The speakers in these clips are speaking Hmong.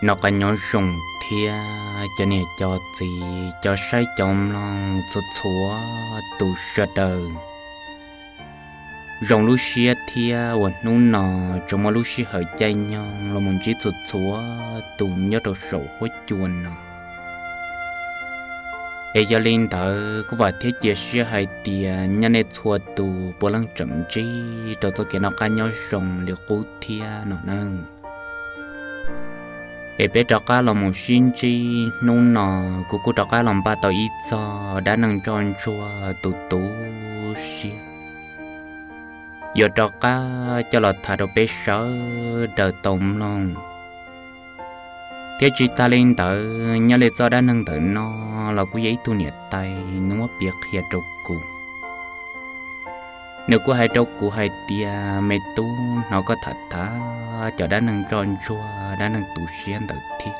Noj qab nyob zoo thiab cov niam cov txiv cov saib cov mloog txhua txhua tus sawv daws. Zoo lub siab thiab uas hnub no tsuas muaj lub sij hawm caij nyoog los mus ntsib txhua txhua tus nyob rau saum huab cua no. Es yog li ntawd kuv vam thiab cia siab hais tias nyob nej txhua tus puav leej tseem ntsib rau txoj kev noj qab nyob zoo li qub thiab no nawb. Es peb rov qab los mus sib ntsib hnub no, kuv kuj rov qab los npaj tau ib txog dab neeg ntsoj ntsuag tus tu siab yuav rov qab coj los tham rau peb sawv daws tau mloog. Thiab tsis tas li ntawd, nyob li txoj dab neeg ntawm no los kuj yog ib tug niam tais nws muab piav qhia rau kuv. Nws kuj hais rau kuv hais tias, me tub, hnov koj tham tham cov dab neeg ntsoj ntsuag dab neeg tu siab ntawd thiab.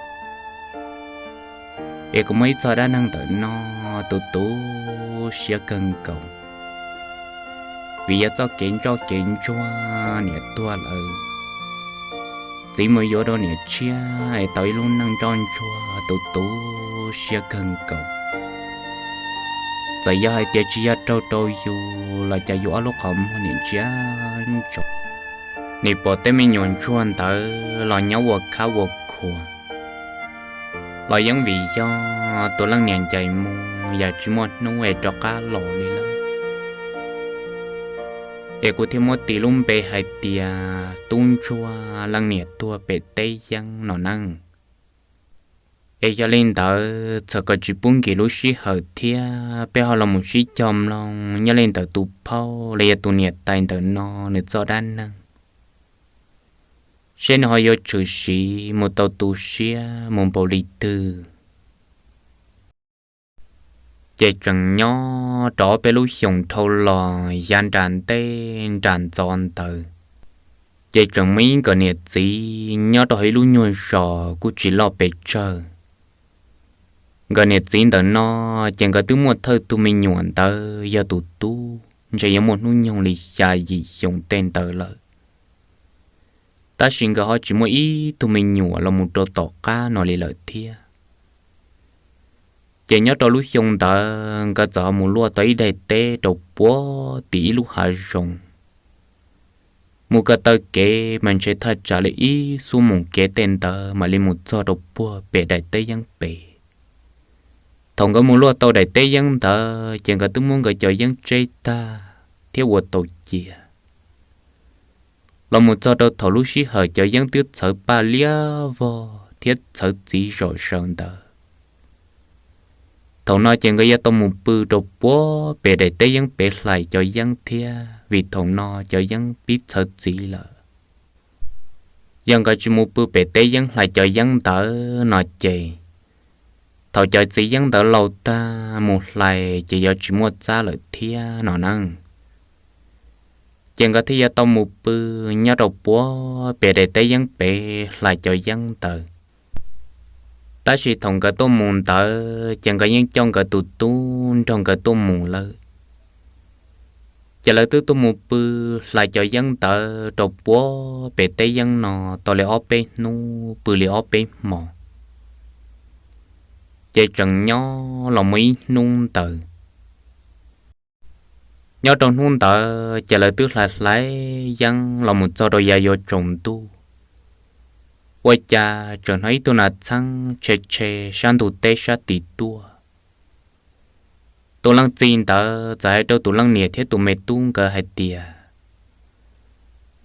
Es kuv muaj ib txog dab neeg ntawm no tus tu siab kawg nkaus, vim yog txoj kev ntsoj kev ntsuag niam tuag lawm, txiv mus yuav rau niam tshiab es tau ib lub neej ntsoj ntsuag tus tu siab kawg nkaus. Txawm yog hais tias tsis yog raug rau yus los cas yus ob lub qhov muag niam ntsia ntsoov, nim pom tej me nyuam ntsuag ntawd los nyob ua khab ua khuav, los yeej vim yog tus leej niam ncaim mus yam tsis muaj hnub es rov qab los li lawm. Es kuv thiaj muab tis lub npe hais tias tub ntsuag leej niam tuag pem teb yeeb no nawb. Es yog li ntawd txawm kom tsis pub nkim lub sij hawm thiab peb ho los mus sib cog mloog nyob li ntawm tus phauj los yog tus niam tais ntawm no nws txoj dab neeg, seb nws ho yuav tshwm sim mus tau tu siab mus npaum li twg. Ces tseem nyob rau ob peb lub xyoos dhau los yav nram ntej nram ntxov ntawd, ces tseem muaj ib nkawm niam txiv nyob rau hauv ib lub nyuag zos kuj tsis loj pes tsawg. Nkawd niam txiv ntawm no ces nkawd twb muaj thawj tug me nyuam ntawd yog tus tub ntshe yuav muaj hnub nyoog li xya yim xyoo tej ntawd lawm, tab sis nkawd ho tsis muaj ib tug me nyuam los mus rau tom qab no li lawm thiab. Ces nyob rau lub xyoo ntawd nkawd txawm ho mus luaj tau ib daim teb rau puag tim ib lub hav zoov. Mus ko taw kev mas ntshe thaj tsam li ib xuab moos kev tej ntawd mam li mus txog rau puag pem daim teb yeeb pem. Thaum nkawd mus luaj tau daim teb yeeb ntawd ces nkawd twb muab nkawd cov yeeb tseb tag thiab ua tau cia, los mus txog rau thaum lub sij hawm cov yeeb twb txhawv paj liab vog thiab txhawv txiv zom zaws ntawd. Thaum no ces nkawd yuav tau mus pw rau puag pem daim teb yeeb pem hlais cov yeeb thiab, vim thaum no cov yeeb pib txhawv txiv lawm. Yog nkawd tsis mus pw pem teb yeeb hlais cov yeeb ntawd no ces, thaum cov txiv yeeb ntawd laus tag mus hlais ces yuav tsis muaj txab lawm thiab no nawb. Ces nkawd thiaj yuav tau mus pw nyob rau puag pem daim teb yeeb pem hlais cov yeeb ntawd. Tab sis thaum nkawd tuaj mus ntawd ces nkawd yeej coj nkawd tus tub nrog nkawd tuaj mus lawm. Ces lawv twb tuaj mus pw hlais cov yeeb ntawd rau puag pem teb yeeb no tau li ob peb hnub, pw li ob peb hmos. Ces tseem nyob los muaj ib hnub ntawd, nyob rau hnub ntawd ces lawv twb hlais hlais yeeb los mus txog rau yav yuav tsaus ntuj, ua cas tseem hnov ib tug nas txheeb tshe tshe sab ntug teb sab tid tuaj. Tus leej txiv ntawd txawm hais rau tus leej niam thiab tus me tub nkawd hais tias,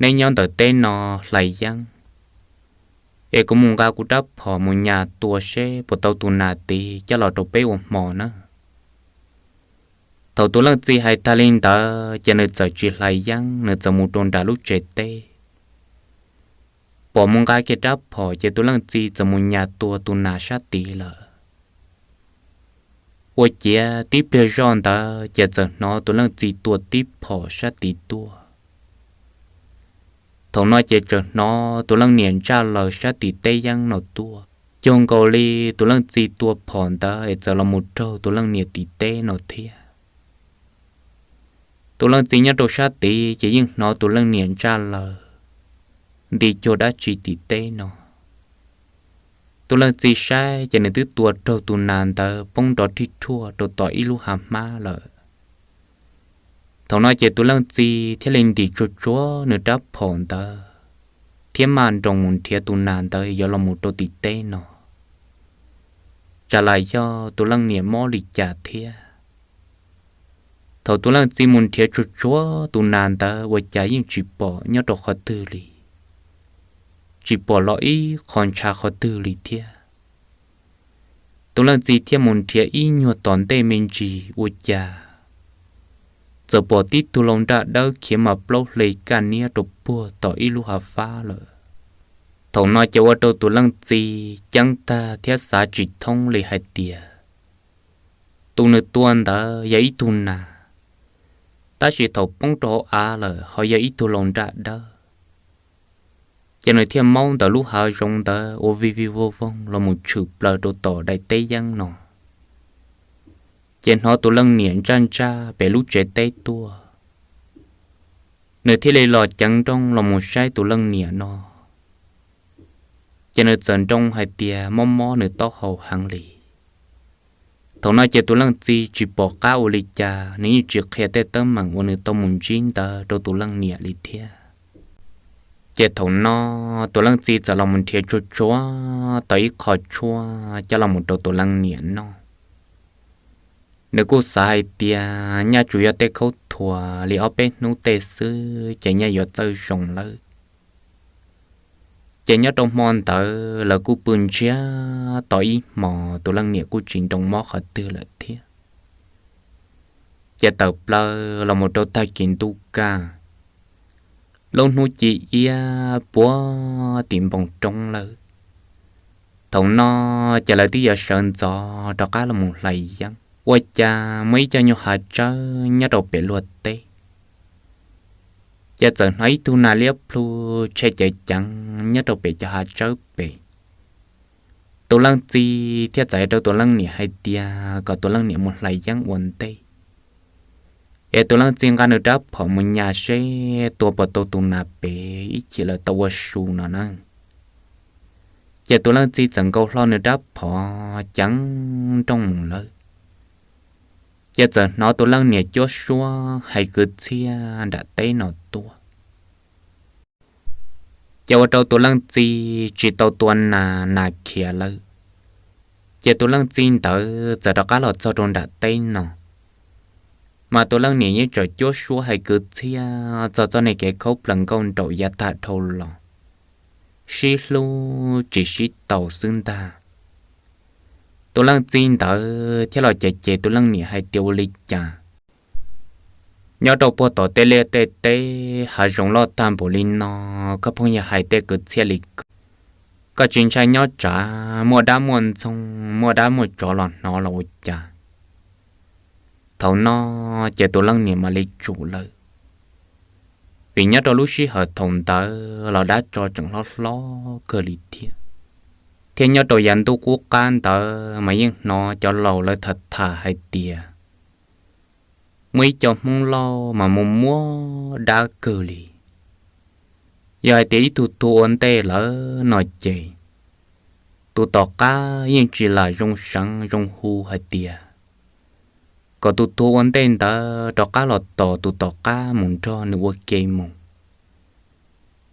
neb nyob ntawm teb no hlais yeeb, es kuv mus nqa kuv rab phom mus nyas tua seb puas tau tus nas tid coj los rau peb ua hmo na. Thaum tus leej txiv hais tag li ntawd ces nws txawm tsis hlais yeeb, nws txawm mus rau nram lub tsev teb. Pom mus nqa kiag rab phom ces tus leej txiv txawm mus nyas tua tus nas sab tid lawm. Ua ciav tib pliag zoj ntawd ces txawm hnov tus leej txiv tua tib phom sab tid tuaj. Thaum no ces txawm hnov tus leej niam ntsaj laws sab tim teb yeeb no tuaj, cuag nkaus li tus leej txiv tua phom ntawd es txawm los mus raug tus leej niam tim teb no thiab. Tus leej txiv nyob rau sab tid ces yeej hnov tus leej niam ntsaj laws nti cuag dab tsi tim teb no. Tus leej txiv saib ces nws twb tua raug tus nas ntawd poob nrov rhij rhuaj rau tom ib lub hav hmab lawm. Thaum no ces tus leej txiv thiaj li ntim tsuag tsuag nws rab phom ntawd thiab maj nroos mus nrhiav tus nas ntawd yuav los mus rau tim teb no, tsam lam yog tus leej niam mob li cas thiab. Thaum tus leej txiv mus nrhiav tsuag tsuag tus nas ntawd ua cas yeej tsis pom nyob rau qhov twg li, tsis pom los ib qho ntshav qhov twg li thiab. Tus leej txiv thiaj mus nrhiav ib nyuag tom ntej me ntsis ua cas txawm pom tib tug lau nraj dawb khiav mas plaub hle kaj niab rau puag tom ib lub hav fab lawm. Thaum no ces ua rau tus leej txiv ceeb tag thiab xav tsis thoob li hais tias tus nws tua ntawd yog ib tug nas, tab sis thaum poob rau hauv av lawm ho yog ib tug lau nraj dawb. Ces nws thiaj maub ntawm lub hav zoov ntawd ua vij vij voog voog los mus tshwm plaws rau tom daim teb yeeb no. Ces hnov tus leej niam ntsaj ntsaj pem lub tsev teb tuaj, nws thiaj li los ceev nrooj los mus saib tus leej niam no. Ces nws txawm nroo hais tias mob mob nws taub hau heev li. Thaum no ces tus leej txiv tsis pom qab ua li cas, nws yeej tsis qhia tej teeb meem uas nws tau mus ntsib ntawd rau tus leej niam li thiab. Ces thaum no tus leej txiv txawm los mus nrhiav tsuag tsuag tau ib qho tshuaj coj los mus rau tus leej niam noj. Nws kuj xav hais tias nyaj tsuas yog tej khaub thuas li ob peb hnub tej xwb ces nyaj yuav txawj zoo lawm. Ces nyob rau hmo ntawd lawv kuj pw ntsiag to ib hmos, tus leej niam kuj tsis nroo mob qhov twg lawm thiab. Ces tawm plaws los mus rau tag kis ntuj kaj, lub hnub ci iab puag tim npoo roob lawm. Thaum no ces lawv twb yuav sawv ntxov rov qab los mus hlais yeeb, ua cas muaj ib co nyuag hav tsawb nyob rau pem luag teb. Ces txawm hnov ib tug nas liab plhu tshe ceev ceev nyob rau pem cov hav tsawb pem. Tus leej txiv thiaj txais rau tus leej niam hais tias kom tus leej niam mus hlais yeeb ua ntej, es tus leej txiv nqa nws rab phom mus nyas seb tua puas tau tus nas pem ib chim lawv tau ua su no na. Ces tus leej txiv txawm nkaus hlo nws rab phom ceev nrooj mus lawm. Ces txawm hnov tus leej niam cuab suab hais kwv txhiaj nram teb no tuaj. Ces ua rau tus leej txiv tsis tau tua nas, nas khiav lawm. Ces tus leej txiv ntawd txawm rov qab los txog rau nram teb no, mas tus leej niam yeej tseem cuab suab hais kwv txhiaj txog txoj niag kev khaub plaws nkauj nraum yav tag dhau los, sib hlub tsis sib tau xwb ntag. Tus leej txiv ntawd thiaj los cem cem tus leej niam hais tias ua li cas nyob rau puag tom tej liaj tej teb hav zoov loj tag npaum li no, koj pheej yog hais tej kwv txhiaj li ko, koj tsis ntshai nyob tsam muaj dab muaj ntxoog muaj dab muaj tsov los hnov los ua cas? Thaum no ces tus leej niam mam li tsum lawm, vim nyob rau lub sij hawm thaum ntawd los dab tsov tseem hlob hlob kawg li thiab. Thiab nyob rau yav ntuj qub qab ntawd mas yeej hnov cov laus lawv tham tham hais tias muaj ib co Hmoob Lauj mas muaj muab dab kawg li. Yog hais tias ib tug tuag ua ntej lawm no ces tus tom qab yeej tsis lam zoo seev zoo hu hais tias kom tus tuag ua ntej ntawd rov qab los tos tus tom qab mus nrog nws ua ke mus.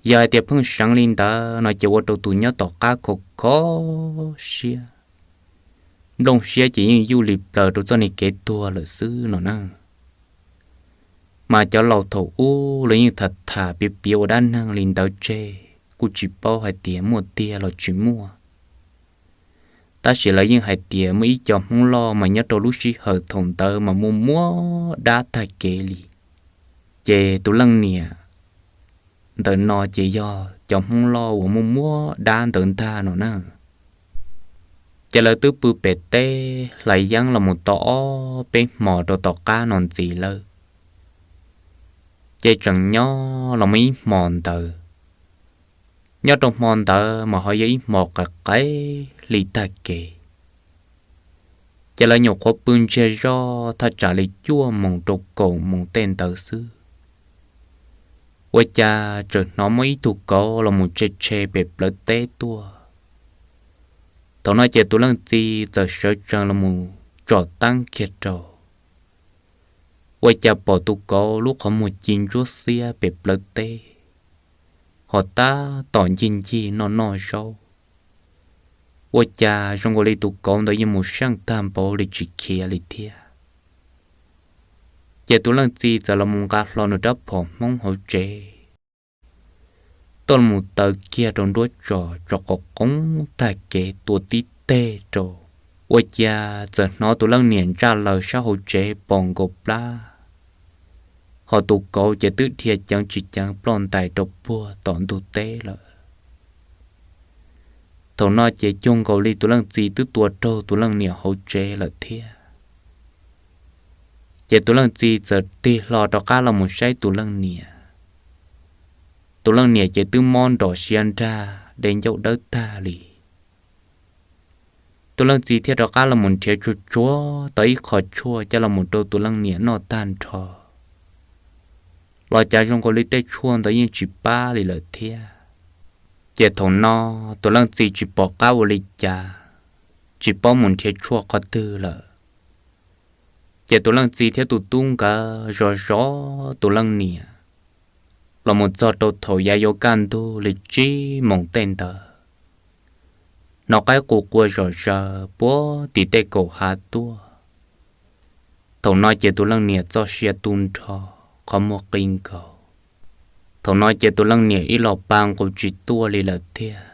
Yog hais tias pheej seev li ntawd no ces ua rau tus nyob tom qab kho kho siab, nplooj siab ces yeej yuj li plaws rau txoj niag kev tuag lawm xwb no na. Mas cov laus thaum ub los yeej tham tham piav piav ua dab neeg li ntawd tseg, kuj tsis paub hais tias muaj tiag los tsis muaj. Tab sis lawv yeej hais tias muaj ib co Hmoob Lauj mas nyob rau lub sij hawm thaum ntawd mas muaj muab dab tag kev li. Ces tus leej niam ntawm no ces yog cov Hmoob Lauj uas muaj muab dab ntawd ntag no na. Ces lawv twb pw pem teb hlais yeeb los mus tau ob peb hmos rau tom qab no ntxiv lawm. Ces tseem nyob los muaj ib hmo ntawd, nyob rau hmo ntawd mas ho yog ib hmo qaim qaim hli tag kev. Ces lawv nyuam qhuav pw ntsiag zog thaj tsam li cuaj moos rau kaum moos tej ntawd xwb, ua cas tseem hnov muaj ib tug kauv los mus tshe tshe pem plawv teb tuaj. Thaum no ces tus leej txiv txawm sawv tsees los mus tsom teeb kiag rau, ua cas pom tus kauv lub qhov muag ci ntsuab xiab pem plawv teb, ho tab tom ncig ncig noj noj zaub. Ua cas zoo nkaus li tus kauv ntawd yeej mus seej tag npaum li tsis khiav li thiab. Ces tus leej txiv txawm los mus nqa hlo nws rab phom hmoob hauv tsev, tuaj los mus taws kiag rau nruab tsom, tsom qos qoob tag kev tua tib teg rau. Ua cas txawm hnov tus leej niam ntsaj laws sab hauv tsev pos nkaus plab, ho tus kauv ces twb dhia ceev tsis ceev ploj ntais rau puag tom ntug teb lawm. Thaum no ces cuag nkaus li tus leej txiv twb tua raug tus leej niam hauv tsev lawm thiab. Ces tus leej txiv txawm tig hlo rov qab los mus saib tus leej niam. Tus leej niam ces twb mob nrom siav nrag, de ncauj dawb tag li. Tus leej txiv thiaj rov qab los mus nrhiav tsuag tsuag tau ib qho tshuaj coj los mus rau tus leej niam noj tag nrho, los cas zoo nkaus li tej tshuaj ntawd yeej tsis pab li lawm thiab. Ces thaum no tus leej txiv tsis pom qab ua li cas, tsis paub mus nrhiav tshuaj qhov twg lawm. Ces tus leej txiv thiab tus tub nkawd zov zov tus leej niam los mus txog rau thaum yav yuav kaj ntug li tsib moos tej ntawd, hnov qaib qus qua zom zaws puag tim tej kaum hav tuaj. Thaum no ces tus leej niam txoj sia tu nrho, qhov muag qi nkaus. Thaum no ces tus leej niam ib los pa nqus tsis tuaj li lawm tiag.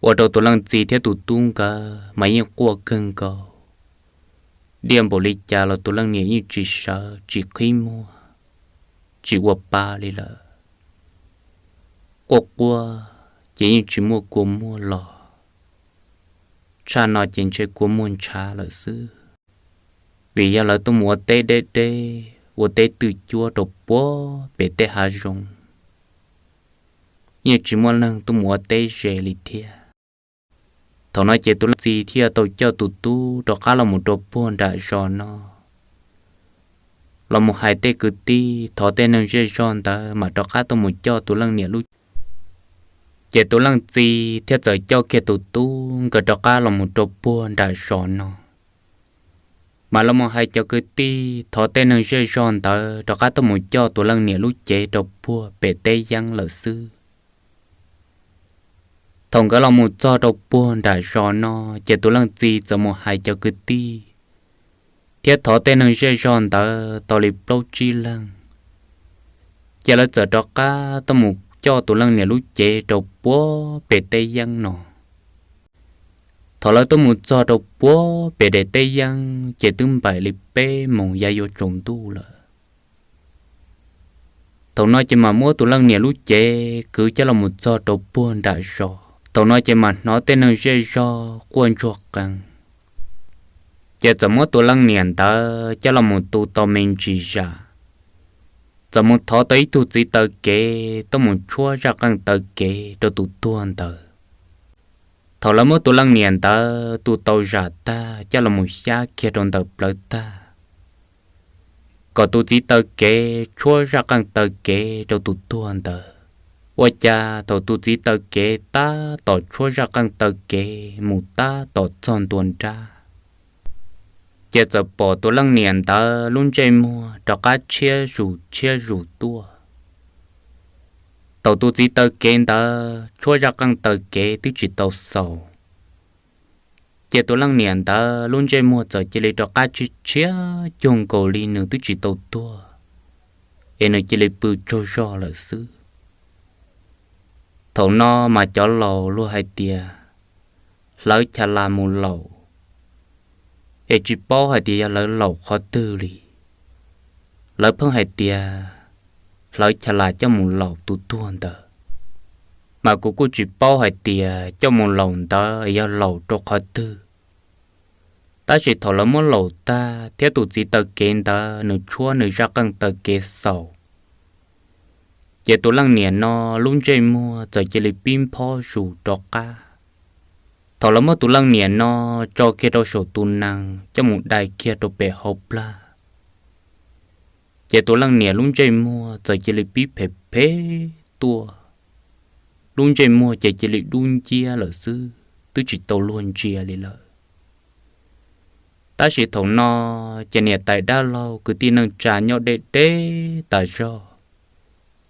Ua rau tus leej txiv thiab tus tub nkawd mas yeej quaj kawg nkaus. Diaj npaum li cas los tus leej niam yeej tsis sawv tsis qhib muag, tsis ua pa li lawm. Quaj quaj ces yeej tsis muaj kua muag los, tshaj no ces ntshe kua muag ntshav lawm xwb. Vim yog lawv tuaj mus ua teb deb deb, ua teb twj cuab rau puag pem tej hav zoov, yeej tsis muaj neeg tuaj mus ua teb ze li thiab. Thaum no ces tus leej txiv thiaj tau coj tus tub rov qab los mus rau puag nram zos no, los mus hais tej kwv tij thov tej neeg zej zog ntawd mam rov qab tuaj mus coj tus leej niam lub. Ces tus leej txiv thiaj txawm coj kiag tus tub nkawd rov qab los mus rau puag nram zos no, mas los mus hais cov kwv tij thov tej neeg zej zog ntawd rov qab tuaj mus coj tus leej niam lub cev rau puag pem teb yeeb lawm xwb. Thaum nkawd los mus txog rau puag nram zos no, ces tus leej txiv txawm mus hais cov kwv tij thiab thov tej neeg zej zog ntawd tau li plaub tsib leeg, ces lawv txawm rov qab tuaj mus coj tus leej niam lub cev rau puag pem teb yeeb no. Thaum lawv tuaj mus txog rau puag pem daim teb yeeb ces twb npaim li peb moos yav yuav tsaus ntuj lawm. Thaum no ces mam muab tus leej niam lub cev kwv coj los mus txog rau puag nram zos. Thaum no ces mam hnov tej neeg zej zog quaj ntsuag qees. Ces txawm muab tus leej niam ntawd coj los mus tu tau me ntsis zam, txawm mus thov tau ib tug txiv taw kev tuaj mus tshuab zaj qeej taw kev rau tus tuag ntawd. Thaum lawv muab tus leej niam ntawd tu tau zam tag coj los mus xyab kiag rau ntawm plawv tag, kom tus txiv taw kev tshuab zaj qeej taw kev rau tus tuag ntawd. Ua cas thaum tus txiv taw kev tab tom tshuab zaj qeej taw kev mus tab tom txog ntua nrab, ces txawm pom tus leej niam ntawd lub ntsej muag rov qab tshiab zus tshiab zus tuaj. Thaum tus txiv taw kev ntawd tshuab zaj qeej taw kev twb tsis tau xaus, ces tus leej niam ntawd lub ntsej muag txawm cia li rov qab tshiab tshiab cuag nkaus li nws twb tsis tau tuag, es nws cia li pw tsaug zog lawm xwb. Thaum no mas cov laus luag hais tias hlawv cha las mus laum, es tsis paub hais tias yog lawv laum qhov twg li. Lawv pheej hais tias hlawv cha las coj mus laum tus tuag ntawd, mas kuv kuj tsis paub hais tias coj mus laum ntawd yog laum rau qhov twg. Tab sis thaum lawv muab laum tag thiab tus txiv taw kev ntawd nws tshuab nws zaj qeej taw kev xaus, ces tus leej niam no lub ntsej muag txawm cia li pib nphob zus rov qab. Thaum lawv muab tus leej niam no tso kiag rau saum tus nees coj mus dai kiag rau pem hauv plag, ces tus leej niam lub ntsej muag txawm cia li pib phem phem tuaj, lub ntsej muag ces cia li dub nciab lawm xwb. twb tsis tau luag ntsia li lawm. Tab sis thaum no ces niam tais dab laug kwv tij neej tsa nyob deb deb tas zog,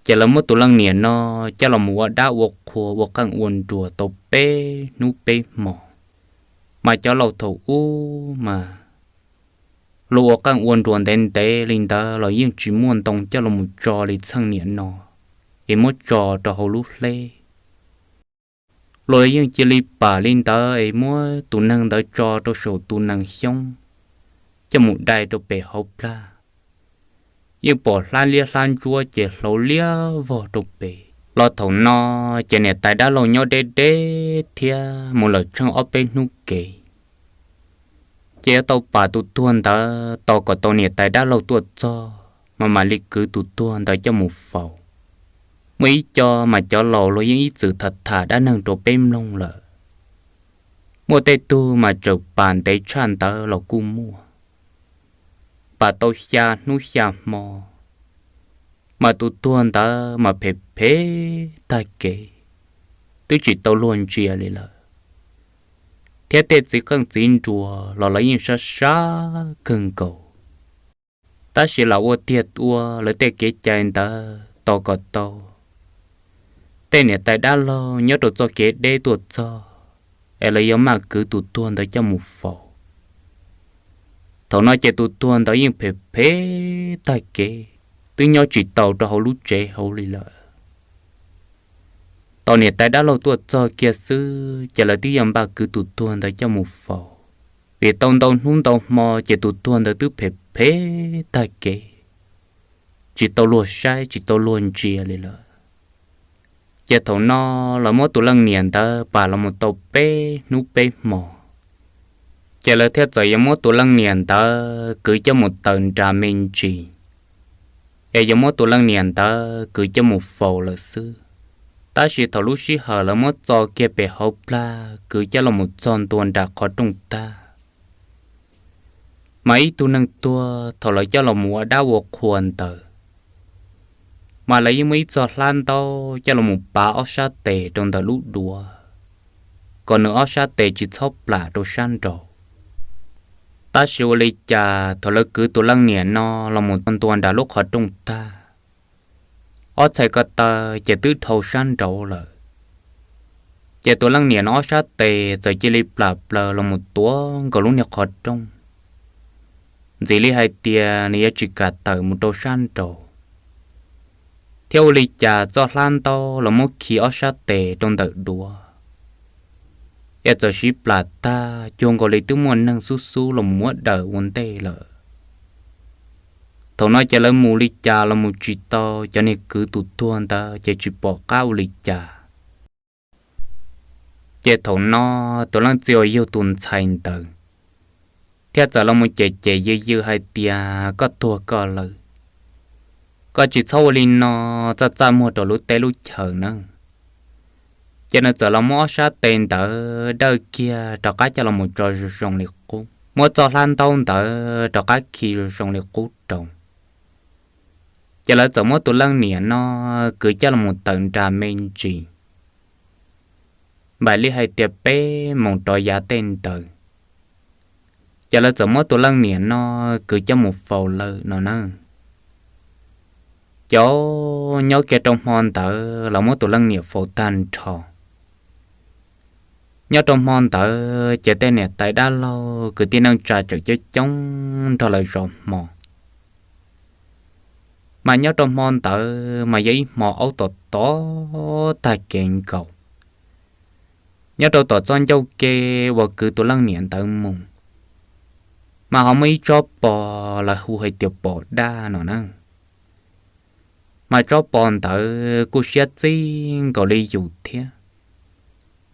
ces lawv muab tus leej niam no coj los mus ua dab ua qhua ua qeej ua nruas tau peb hnub peb hmo. Mas cov laus thaum ub mas luag ua qeej ua nruas ntev ntev li ntawd los yeej tsis muaj ntoo coj los mus tso li txheej niam no es muab tso rau hauv lub hleb. Luag yeej cia li pam li ntawd es muab tus neeg ntawd tso rau saum tus nees xyoob coj mus dai rau pem hauv plag. Yeej pom hlab liab hlab ntsuab ces hlauv liab vog rau pem. Los thaum no ces niam tais dab laug nyob deb deb thiab mus lawm tsheej ob peb hnub kev, ces yuav tau pam tus tuag ntawd tos kom tau niam tais dab laug tuaj txog mas mam li kwv tus tuag ntawd coj mus faus. Muaj ib co mas cov laus luag yeej ib txwm tham tham dab neeg rau peb mloog lawm. Muaj tej tug mas tseem pam ntev tshaj ntawd los kuj muaj, pam tau xya hnub xya hmo, mas tus tuag ntawd mas phem phem tag kev, twb tsis tau luag ntsia li lawm. Thiab tej txiv qeej txiv nruas los lawv yeej sab sab kawg nkaus. Tab sis lam ua tiag ua lawv tej kev cai ntawd tos kom tau tej niam tais dab laug nyob rau txoj kev deb tuaj txog es lawv yuav maj kwv tus tuag ntawd coj mus faus. Thaum no ces tus tuag ntawd yeej phem phem tag kev, twb nyob tsis tau rau hauv lub tsev hauv li lawm. Tos niam tais dab laug tuaj txog kiag xwb ces lawv twb yuav npaj kwv tus tuag ntawd coj mus faus, vim tau ntau hnub ntau hmo ces tus tuag ntawd twb phem phem tag kev, tsis tau luag saib tsis tau luag ntsia li lawm. Ces thaum no lawv muab tus leej niam ntawd pam los mus tau peb hnub peb hmo, ces lawv thiaj txawm yuav muab tus leej niam ntawd kwv coj mus taws nras me ntsis, es yuav muab tus leej niam ntawd kwv coj mus faus lawm xwb. Tab sis thaum lub sij hawm lawv muab txo kiag pem hauv plag kwv coj los mus txog ntua nram qhov rooj tag, mas ib tug neeg tuag thaum lawv coj los mus ua dab ua qhua ntawd, mas lawv yeej muaj ib txoj hlab ntaub coj los mus pav ob sab tes rau ntawm lub duav, kom nws ob sab tes tsis txhob plam rau sab nraud. Tab sis ua li cas thaum lawv kwv tus leej niam no los mus ntua nram lub qhov rooj tag, ob txhais ko taw ces twb dhau sab nraud lawm. Ces tus leej niam no ob sab tes txawm cia li plam plaws los mus tuav nkaus lub niag qhov rooj, ntxim li hais tias nws yuav tsis kam tawm mus rau sab nraud. Thiab ua li cas txoj hlab ntaub los muab khi ob sab tes rau ntawm duav, es txawm siv plam tag cuag nkaus li twb muaj neeg xub xub los mus muab daws ua ntej lawm. Thaum no ces lawv mus li cas los mus tsis tau, cov niag kwv tus tuag ntawd ces tsis pom qab ua li cas. Ces thaum no tus leej txiv uas yug tus ntxhais ntawd thiaj txawm los mus cem cem yws yws hais tias, koj tuag koj lawm, koj tsis txhob ua li no, txaj txaj muag rau lub teb lub chaws na. Ces nws txawm los muab ob sab tes ntawd dawj kiag rov qab coj los mus tso zoo zoo li qub, muab txoj hlab ntaub ntawd rov qab khi zoo zoo li qub rau. Ces lawv txawm muab tus leej niam no kwv coj los mus tawm nras me ntsis, npaum li hais tias peb moos rov yav tej ntawd. Ces lawv txawm muab tus leej niam no kwv coj mus faus lawm no na. Ces nyob kiag rau hmo ntawd los muab tus leej niam faus tag nrho. Nyob rau hmo ntawd ces tej niam tais dab laug kwv tij neej tsa tseem coob coob nrog lawv zov hmo. Mas nyob rau hmo ntawd mas yog ib hmo aub tom tod tag kev nkaus. Nyob rau tom txoj ncauj ke uas kwv tus leej niam ntawd mus, mas ho muaj ib tsob pos lawv hu hais tias pos daj no na. Mas tsob pos ntawd kuj siab txij nkaus li yus thiab.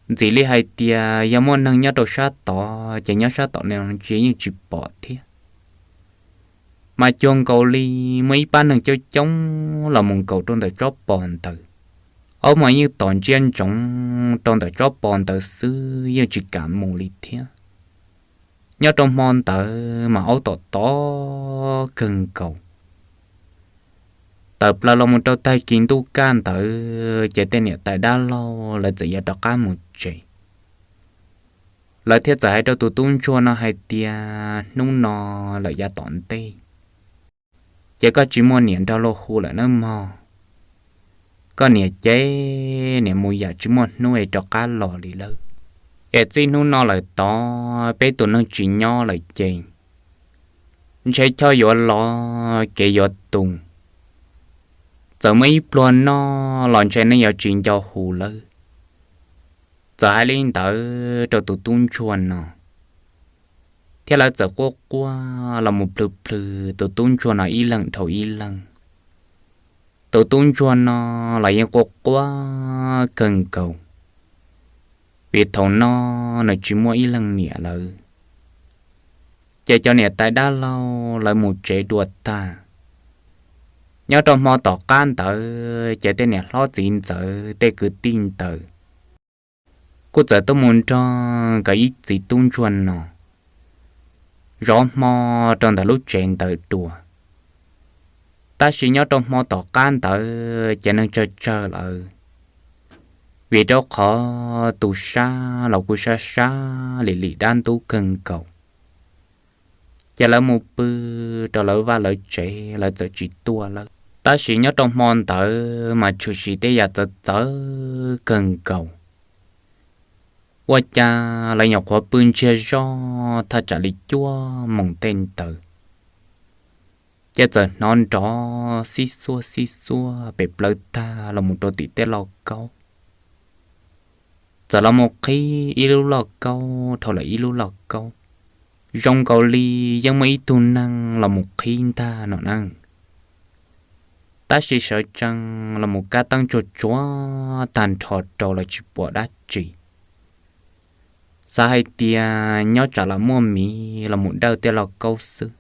Ntxim li hais tias yog muaj neeg nyob rau sab tod ces nyob sab tom no ntsia yeej tsis pom thiab. Mas cuag nkaus li muaj ib pab neeg coob coob los mus nkaum rau ntawm tsob pos ntawd. Aub mas yeej tom ntsia ntsoov rau ntawm tsob pos ntawd xwb yeej tsis kam mus li thiab. Nyob rau hmo ntawd mas aub tom tod kawg nkaus. Tawm plaws los mus rau tag kis ntuj kaj ntawd ces tej niam tais dab laug lawv txawm yuav rov qab mus tsev. Lawv thiaj txawm hais rau tus tub ntsuag no hais tias, hnub no lawm yav tom ntej, ces koj tsis muaj niam nrog luag hu lawm nawb mog. Koj niam ces niam mus yam tsis muaj hnub es rov qab los li lawm. Es txij hnub no lawm tod peb tus neeg tsis nyob lawm ces ntshe choj yuav los kev yuav tus, txawm muaj ib pluag noj los ntshe nej yuav tsis nco hu lawm. Txawm hais li ntawd rau tus tub ntsuag no, thiab lawv txawm quaj quaj los mus plhws plhws tus tub ntsuag no ib leeg dhau ib leeg. Tus tub ntsuag no los yeej quaj quaj kawg nkaus, vim thaum no nws tsis muaj ib leeg niam lawm. Ces cov niam tais dab laug lawv mus tsev dua tag. Nyob rau hmo tom qab ntawd ces tej niam hlob txiv ntxawm tej kwv tij ntawd kuj txawm tuaj mus nrog nkawd ib txiv tub ntsuag no zov hmo rau ntawm lub tsev ntawd dua. Tab sis nyob rau hmo tom qab ntawd ces neeg tsawg tsawg lawm, vim rau qhov tus sab los kuj sab sab lim lim dab ntub kawg nkaus. Ces lawv mus pw rau lawv vaj lawv tsev, lawv txawm tsis tuaj lawm. Tab sis nyob rau hmo ntawd mas tshwm sim tej yam txawv txawv kawg nkaus. Ua cas lawv nyuam qhuav pw ntsiag zog thaj tsam li cuaj moos tej ntawd, ces txawm hnov nrov xib xuab xib xuab pem plawv tag los mus rau tim tej lauj kaub. Txawm los mus qhib ib lub lauj kaub dhau lawm ib lub lauj kaub, zoo nkaus li yeej muaj ib tug neeg los mus qhib ntag no na. Tab sis sawv tsees los mus kab teeb tsuag tsuag tag nrho rau los tsis pom dab tsi. Xav hais tias nyob tsam los muaj miv los mus dawj tej lauj kaub xwb.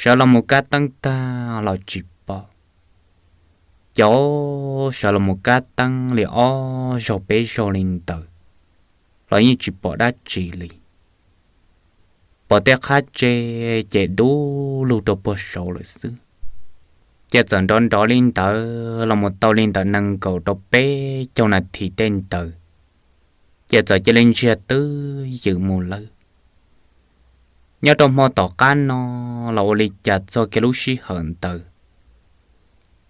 Sawv los mus kab teeb tag los tsis pom. Cov sawv los mus kab teeb li ob zaug peb zaug li ntawd los yeej tsis pom dab tsi li. Pom tej qhab tse ces dub lug rau puag saud lawm xwb. Ces txawm nrov nrov li ntawd los mus tau li ntawm nees nkaum rau peb caug nas this tej ntawd, ces txawm cia li ntsiag twb ywm mus lawm. Nyob rau hmo tom qab no los ua li cas txog kiag lub sij hawm ntawd,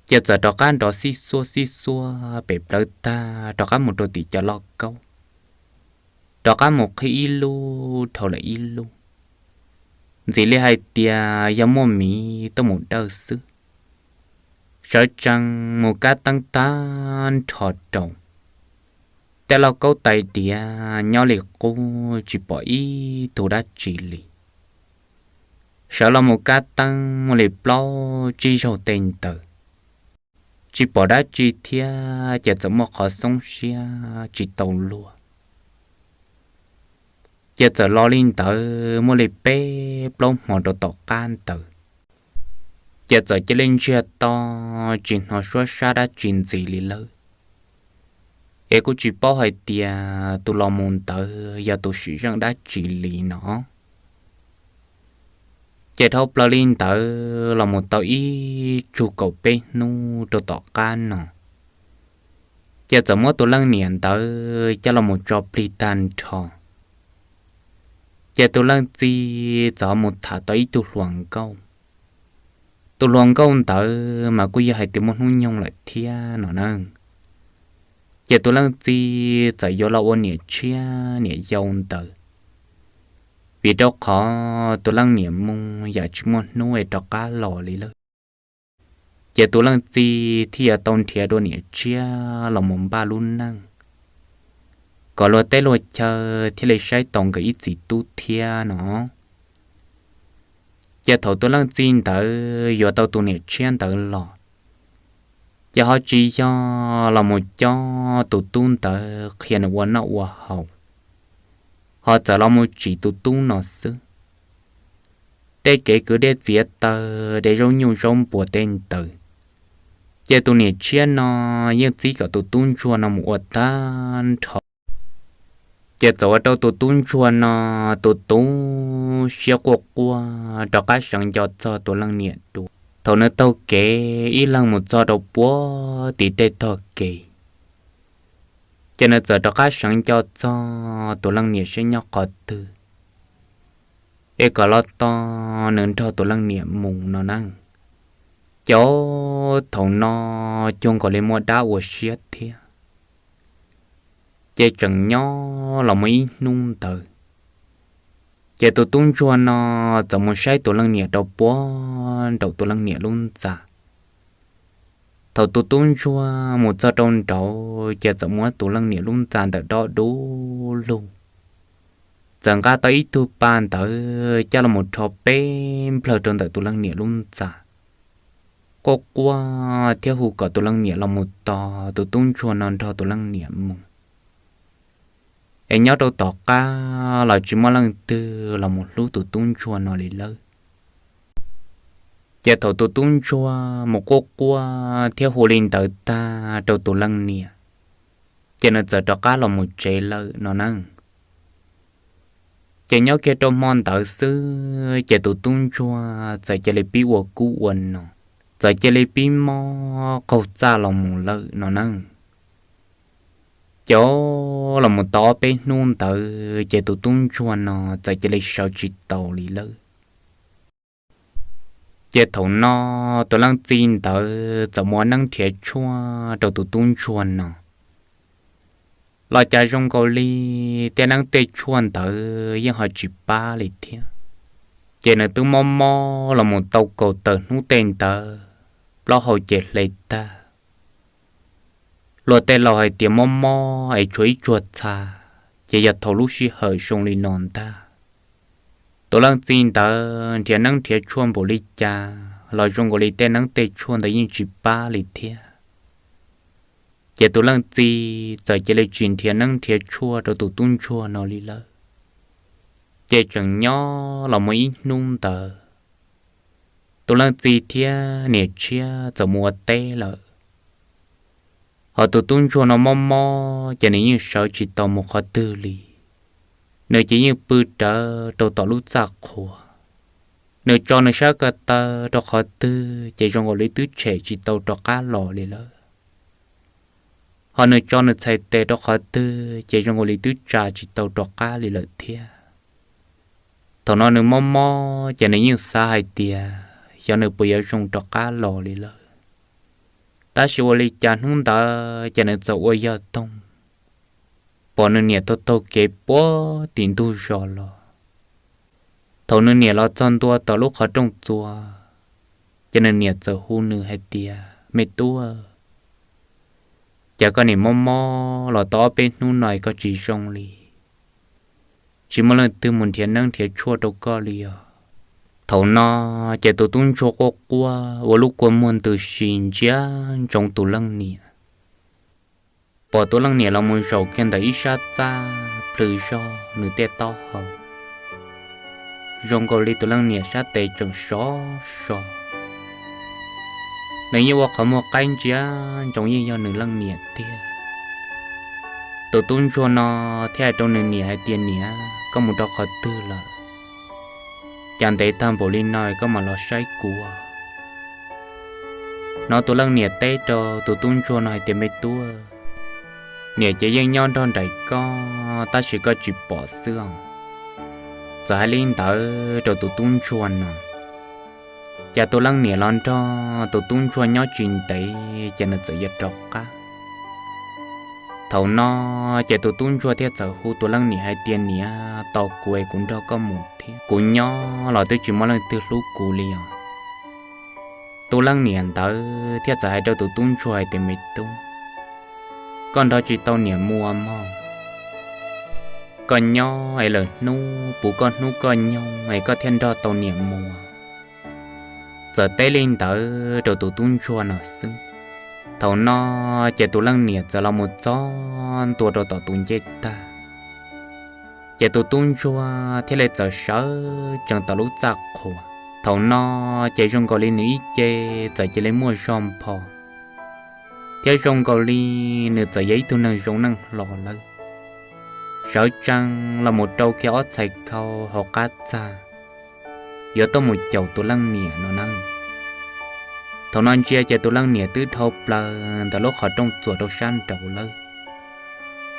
ces txawm rov qab nrov xib xuab xib xuab pem plawv tag rov qab mus rau tim cov lauj kaub, rov qab mus qhib ib lub dhau lawm ib lub. Ntxim li hais tias yog muaj miv tuaj mus dawj xwb. Sawv tsees mus kab teeb tag nrho rau, tej lauj kaub tais diav nyob li qub tsis pom ib tug dab tsi li. Sawv los mus kab teeb muaj li plaub tsib zaug tej ntawd, tsis pom dab tsi thiab ces txawm muaj qhov xoob siab tsis tau luag. Ces txawm los li ntawd muaj li peb plaub hmo rau tom qab ntawd, ces txawm cia li ntsiag to, tsis hnov suab sab dab tsi ntxiv li lawm. Es kuj tsis paub hais tias tus los mus ntawd yog tus sim zeej dab tsi li no. Ces dhau plaws li ntawd los mus tau ib tsug kaum peb hnub rau tom qab no, ces txawm muab tus leej niam ntawd coj los mus tso plig tag nrho. Ces tus leej txiv txawm ho mus tham tau ib tug hluas nkauj. Tus hluas nkauj ntawd mas kuj yog hais tias muaj hnub nyoog lawm thiab no na. Ces tus leej txiv txawm yuav los ua niam tshiab niam yau ntawd, vim rau qhov tus leej niam mus yam tsis muaj hnub es rov qab los li lawm. Ces tus leej txiv thiaj yuav tau nrhiav dua niam tshiab los mus npaj lub neej, kom luag teb luag chaw thiaj li saib taus nkawd ib txiv tub thiab no. Ces thaum tus leej txiv ntawd yuav tau tus niam tshiab ntawd los, ces ho tsis yog los mus coj tus tub ntawd qhia nws ua noj ua haus, ho txawm los mus tsim tus tub no xwb. Tej kev kwv dej txiav taws, de zaub nyuj zaub npua tej ntawd, ces tus niam tshiab no yeej txib kom tus tub ntsuag no mus ua tag nrho. Ces txawm ua rau tus tub ntsuag no, tus tub siab quaj quaj rov qab sawv nco txog tus leej niam dua. Thaum nws taug kev ib leeg mus txog rau puag tim tej tog kev, Ces nws txawm rov qab seev nco txog tus leej niam seb nyob qhov twg, es kom los tos nws nrog tus leej niam mus no na. Ces thaum no cuag nkaus li muaj dab ua siab thiab. Ces tseem nyob los muaj ib hnub ntawd, ces tus tub ntsuag no txawm mus saib tus leej niam rau puag nraum tus leej niam lub ntxa. Thaum tus tub ntsuag mus txog rau nraud ces txawm muab tus leej niam lub ntxa ntawm dob dub lug, txawm nqa tau ib tug pa ntawd coj los mus rho peb nplawg rau ntawm tus leej niam lub ntxa, quaj quaj thiab hu kom tus leej niam los mus tos tus tub ntsuag no nrog tus leej niam mus. Es nyob rau tom qab los tsis muaj leej twg los mus hlub tus tub ntsuag no li lawm. Ces thaum tus tub ntsuag mus quaj quaj thiab hu li ntawd tag rau tus leej niam, ces nws txawm rov qab los mus tsev lawm no na. Ces nyob kiag rau hmo ntawd xwb ces tus tub ntsuag txawm cia li pib ua kub ua no, txawm cia li pib mob qaug txaj los mus lawm no na. Ces los mus tau ob peb hnub ntawd ces tus tub ntsuag no txawm cia li sawv tsis tau li lawm. Ces thaum no tus leej txiv ntawd txawm muab neeb nrhiav tshuaj rau tus tub ntsuag no, los cas zoo nkaus li tej neeb tej tshuaj ntawd yeej ho tsis pab li thiab. Ces nws twb mob mob los mus tau kaum tawm hnub tej ntawd, plaub hau ces hle tag. Luag tej laus hais tias mob mob es tshuav ib tsuag txha, ces yog thaum lub sij hawm zoo li no ntag. Tus leej txiv ntawd nrhiav neeb nrhiav tshuaj npaum li cas los zoo nkaus li tej neeb tej tshuaj ntawd yeej tsis pab li thiab. Ces tus leej txiv txawm cia li tsis nrhiav neeb nrhiav tshuaj rau tus tub ntsuag no li lawm. Ces tseem nyob los muaj ib hnub ntawd, tus leej txiv thiab niam tshiab txawm mus ua teb lawm. Ho tus tub ntsuag no mob mob ces nws yeej sawv tsis tau mus qhov twg li. Nws ces yeej pw rawv rau tom lub txaj qhua. Nws tso nws sab ko taw rau qhov twg ces zoo nkaus li twb tshem tsis tau rov qab los li lawm. Ho nws tso nws txhais tes rau qhov twg ces zoo nkaus li twb tsa tsis tau rov qab li lawm thiab. Thaum no nws mob mob ces nws yeej xav hais tias xyov nws puas yuav zoo rov qab los li lawm. Tab sis ua li cas hnub ntawd ces nws txawm ua yog toog, pom nws niam taug taug kev puag tim ntug zos los. Thaum nws niam los txog ntua tom lub qhov rooj txuas, ces nws niam txawm hu nws hais tias, Me tub, cas koj niam mob mob los tau ob peb hnub no koj tsis zoo li, tsis muaj leej twg mus nrhiav neeb nrhiav tshuaj rau koj li os? Thaum no ces tus tub ntsuag quaj quaj ua lub kua muag ntws si ntsia ntsoov tus leej niam. Pom tus leej niam los mus zaum kiag ntawm ib sab txaj plhws zog nws tej taub hau, zoo nkaus li tus leej niam sab tes tseem sov so. Nws yeej ua qhov muag qaib ntsia ntsoov yeej yog nws leej niam tiag. Tus tub ntsuag no thiaj hais rau nws niam hais tias, Niam, koj mus rau qhov twg lawm? Cas ntev tag npaum li no koj mam los saib kuv? Hnov tus leej niam teb rau tus tub ntsuag no hais tias, Me tub, niam ces yeej nyob nrog nraim koj tab sis koj tsis pom xwb os. Txawm hais li ntawd rau tus tub ntsuag no, cas tus leej niam los nrog tus tub ntsuag nyob tsis ntev ces nws txawm yuav rov qab. Thaum no ces tus tub ntsuag thiaj txawm hu tus leej niam hais tias, Niam, tos kuv es kuv nrog koj mus thiab, kuv nyob los twb tsis muaj leej twg hlub kuv li os. Tus leej niam ntawd thiaj txawm hais rau tus tub ntsuag hais tias, Me tub, koj nrog tsis tau niam mus mog. Koj nyob es lawm hnub puv koj hnub koj nyoog es koj thiaj nrog tau niam mus. Txawm teb li ntawd rau tus tub ntsuag no xwb, thaum no ces tus leej niam txawm los mus txog ntua rau tom tus ncej tag. Ces tus tub ntsuag thiaj li txawm sawv tsees tom lub txaj qhua. Thaum no ces zoo nkaus li nws ib ce txawm cia li muaj zog npho, thiab zoo nkaus li nws txawm yog ib tug neeg zoo neej hlo lawm. Sawv tsees los mus rau kiag ob txhais khau hauv qab txag, yuav tuaj mus caum tus leej niam no na. Thaum no ntsia ces tus leej niam twb dhau plaws ntawm lub qhov rooj txuas rau sab nraud lawm.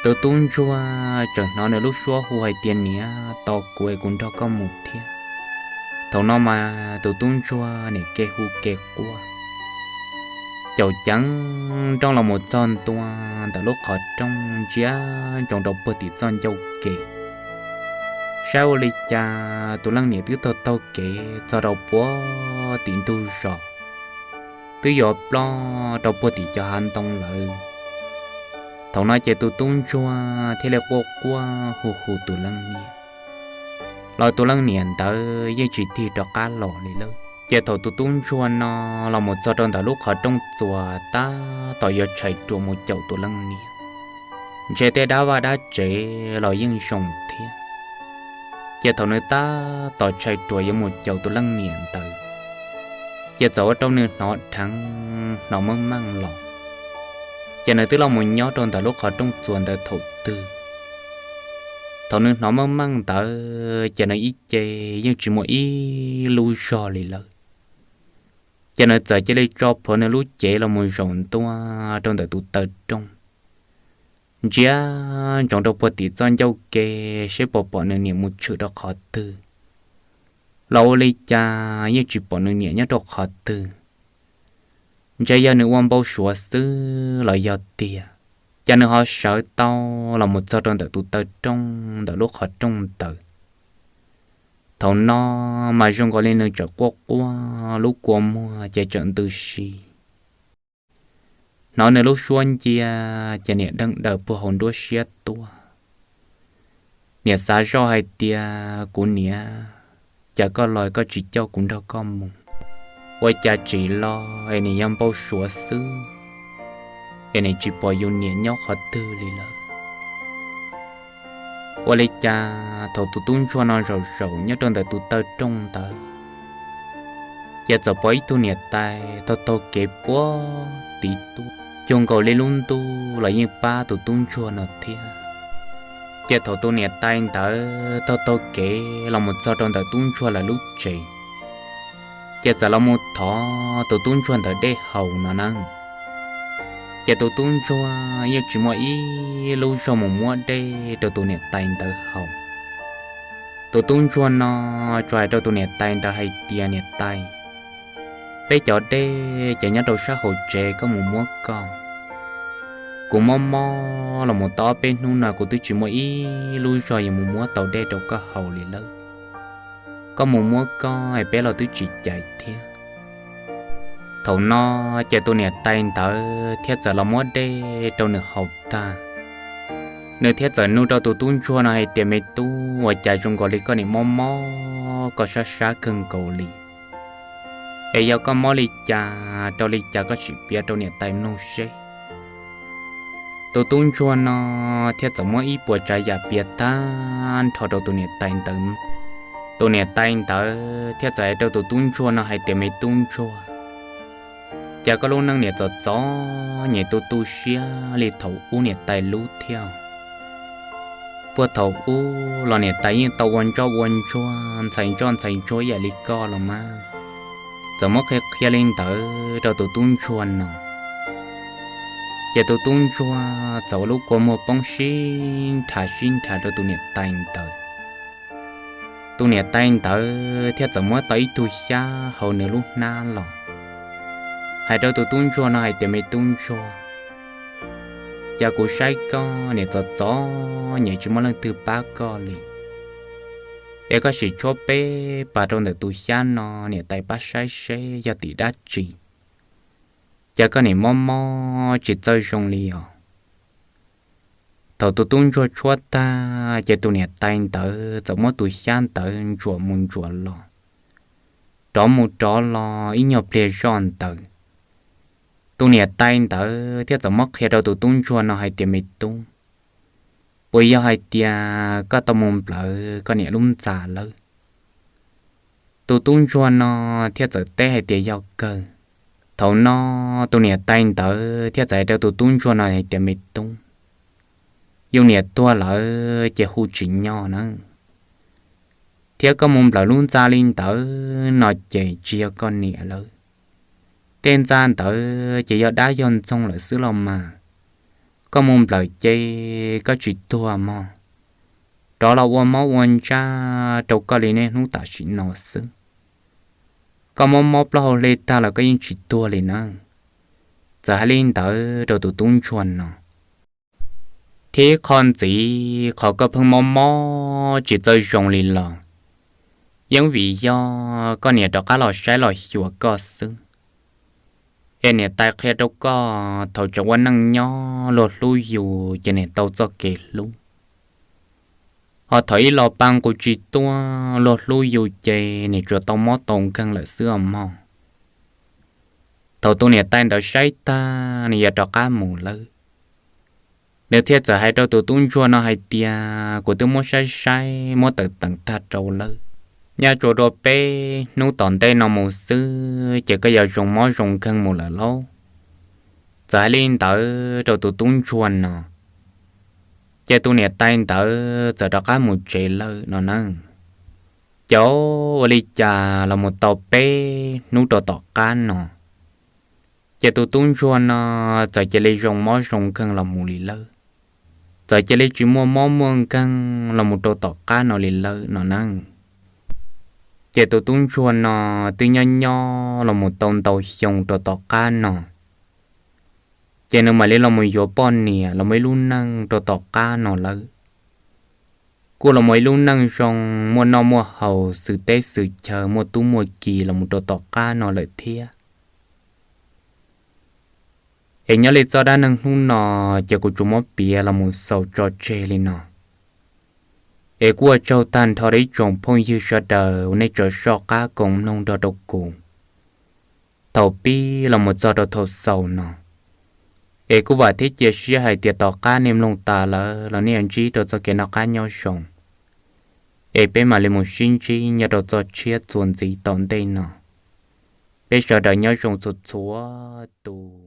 Tus tub ntsuag tseem hnov nws lub suab hu hais tias, Niam, tos kuv es kuv nrog koj mus thiab. Thaum no mas tus tub ntsuag niam ke hu ke quaj, caum ceev nrooj los mus txog ntua ntawm lub qhov rooj ntsia ntsoov rau puag tim txoj ncauj ke. Saib ua li cas tus leej niam twb taug taug kev txog rau puag tim ntug zos, twb yuav ploj rau puag tim cov hav ntoo lawm. Thaum no ces tus tub ntsuag thiaj li quaj quaj hu hu tus leej niam, los tus leej niam ntawd yeej tsis tig rov qab los li lawm. Ces thaum tus tub ntsuag no los mus txog rau ntawm lub qhov rooj txuas tab tom yuav tshais ruas mus caum tus leej niam, ntshe tej dab vaj dab tsev los yeej zoo thiab. Ces thaum nws tab tom tshais ruas yuav mus caum tus leej niam ntawd, ces txawm ua rau nws hnov dheev hnov meej meej los. Ces nws twb los mus nyob rau ntawm lub qhov rooj txuas ntawd thaum twg, thaum nws hnov meej meej ntawd ces nws ib ce yeej tsis muaj ib lub zog li lawm. Ces nws txawm cia li tso plhuav nws lub cev los mus zaum ntua rau ntawm tus taw rooj, ntsia ntsoov rau puag tim txoj ncauj ke seb puas pom nws niam mus tshwm rau qhov twg. Los ua li cas yeej tsis pom nws niam nyob rau qhov twg, ntshe yog nws ua npau suav xwb los yog tiag. Ces nws ho sawv tau los mus txog rau ntawm tus taw rooj ntawm lub qhov rooj ntawd. Thaum no mas zoo nkaus li nws tseem quaj quaj, lub kua muag ces tseem ntws si. Hnov nws lub suab ncia, ces niam deej daws puag hauv nruab siab tuaj. Niam xav zoj hais tias, Kuv niam, cas koj los koj tsis coj kuv nrog koj mus? Ua cas tsim los es nws yog npau suav xwb, es nws tsis pom yus niam nyob qhov twg li lawm? Ua li cas thaum tus tub ntsuag no zaum zaum nyob rau ntawm tus taw rooj ntawd, ces txawm pom ib tug niam tais taug taug kev puag tid tuaj, cuag nkaus li lub ntuj los yeej pab tus tub ntsuag no thiab. Ces thaum tus niam tais ntawd taug taug kev los mus txog rau ntawm tub ntsuag lawv lub tsev, ces txawm los mus thov tus tub ntsuag ntawd dej haus no na. Ces tus tub ntsuag yeej tsis muaj ib lub zog mus muab dej rau tus niam tais ntawd haus. Tus tub ntsuag no tsuas hais rau tus niam tais ntawd hais tias, Niam tais, peb cov dej ces nyob rau sab hauv tsev, koj mus muab koj. Kuv mob mob los mus tau ob peb hnub no kuv twb tsis muaj ib lub zog yuav mus muab tau dej rau koj haus li lawm. Koj mus muab koj es peb los twb tsis cais thiab. Thaum no ces tus niam tais ntawd thiaj txawm los muab dej rau nws haus tag. Nws thiaj txawm nug rau tus tub ntsuag no hais tias, Me tub, ua cas zoo nkaus li koj niam mob mob, koj sab sab kawg nkaus li? Es yog koj mob li cas rau li cas, koj sim piav rau niam tais mloog seb. Tus tub ntsuag no thiaj txawm muab ib puas tsav yam piav tag nrho rau tus niam tais ntawd. Tus niam tais ntawd thiaj txawm hais rau tus tub ntsuag no hais tias, Me tub ntsuag, cas koj lub neej niam txom txom nyem tu tu siab li thaum ub niam tais lub thiab? Puag thaum ub los niam tais yeej tau ua ntsoj ua ntsuag, ntxhais ntsoj ntxhais ntsuag ib yam li koj los mas. Txawm muab qhia qhia li ntawd rau tus tub ntsuag no, ces tus tub ntsuag txawm ua lub kua muag poob sib nrhav sib nrhav rau tus niam tais ntawd. Tus niam tais ntawd thiaj txawm muab tau ib tug xyab hauv nws lub hnab los, hais rau tus tub ntsuag no hais tias, Me tub ntsuag, cas kuv saib koj niam txom txom nyem tsis muaj leej twg pab koj li, es koj sim tshuab peb pas rau ntawm tus xyab no, niam tais pab saib seb yog tim dab tsi, cas koj niam mob mob tsis txawj zoo li os. Thaum tus tub ntsuag tshuab tag ces tus niam tais ntawd txawm muab tus xyab ntawd ntsuam mus ntsuam los, rov mus rov los ib nyuag pliag zoj ntawd. Tus niam tais ntawd thiaj txawm muab qhia rau tus tub ntsuag no hais tias, Me tub, puas yog hais tias koj tau mus nplawm koj niam lub ntxa lawm? Tus tub ntsuag no thiaj txawm teb hais tias, Yog kawg. Thaum no tus niam tais ntawd thiaj txawm hais rau tus tub ntsuag no hais tias, Me tub, yus niam tuag lawm ces hu tsis nyo na, thiab koj mus nplawm lub ntxa li ntawd no ces tsis yog koj niam lawm. Tej ntxa ntawd ces yog dab yog ntxoog lawm xwb los mas. Koj mus nplawm ces koj tsis tuag mog, rov los ua mob ua ntsaj rau koj li niaj hnub tam sim no xwb. Koj mob mob plaub hau hle tag los koj yeej tsis tuag li na. Txawm hais li ntawd rau tus tub ntsuag no, thiab qhov ntxiv qhov koj pheej mob mob tsis txawj zoo li los yeej vim yog koj niam rov qab los saib los xyuas koj xwb. Es niam tais qhia rau koj, thaum tseem ua neej nyob luag hlub yus ces niam tau txoj kev hlub, ho thaum ib los pa nqus tsis tuaj luag hlub yus ces niam tsuas tau mob tau nkeeg lawm xwb os mog. Thaum tus niam tais ntawd saib tag nws yuav rov qab mus lawm, nws thiaj txawm hais rau tus tub ntsuag no hais tias, kuv twb muab saib saib muab tawm teem tag rau lawm, nyob tsuas dua peb hnub tom ntej no mus xwb ces koj yuav zoo mob zoo nkeeg mus lawm lauj. Txawm hais li ntawd rau tus tub ntsuag no, ces tus niam tais ntawd txawm rov qab mus tsev lawm no na. Ces ua li cas los mus tau peb hnub rau tom qab no, ces tus tub ntsuag no txawm cia li zoo mob zoo nkeeg los mus li lawm. Txawm cia li tsis muaj mob muaj nkeeg los mus rau tom qab no li lawm no na. Ces tus tub ntsuag no twb nyob nyob los mus tau ntau xyoo rau tom qab no, ces nws mam li los mus yuav poj niam los muaj ib lub neej rau tom qab no lawm. Kuj los muaj ib lub neej zoo, muaj noj muaj haus, xwm teb xwm chaw, muaj tub muaj ki los mus rau tom qab no lawm thiab. Es nyob li txoj dab neeg hnub no, ces kuv tsuas muab piav los mus xaus tso tseg li no. Es kuj ua tsaug tag nrho rau ib tsoom phooj ywg sawv daws uas nej tseem soj qab koom mloog nrog rau kuv thaum pib los mus txog rau thaum xaus no. Es kuj vam thiab cia siab hais tias tom qab nej mloog tas lawm los nej yuav ntsib rau txoj kev noj qab nyob zoo. Es peb mam li mus sib ntsib nyob rau txoj tshiab txuas ntxiv tom ntej no. Peb sawv daws nyob zoo txhua txhua tus.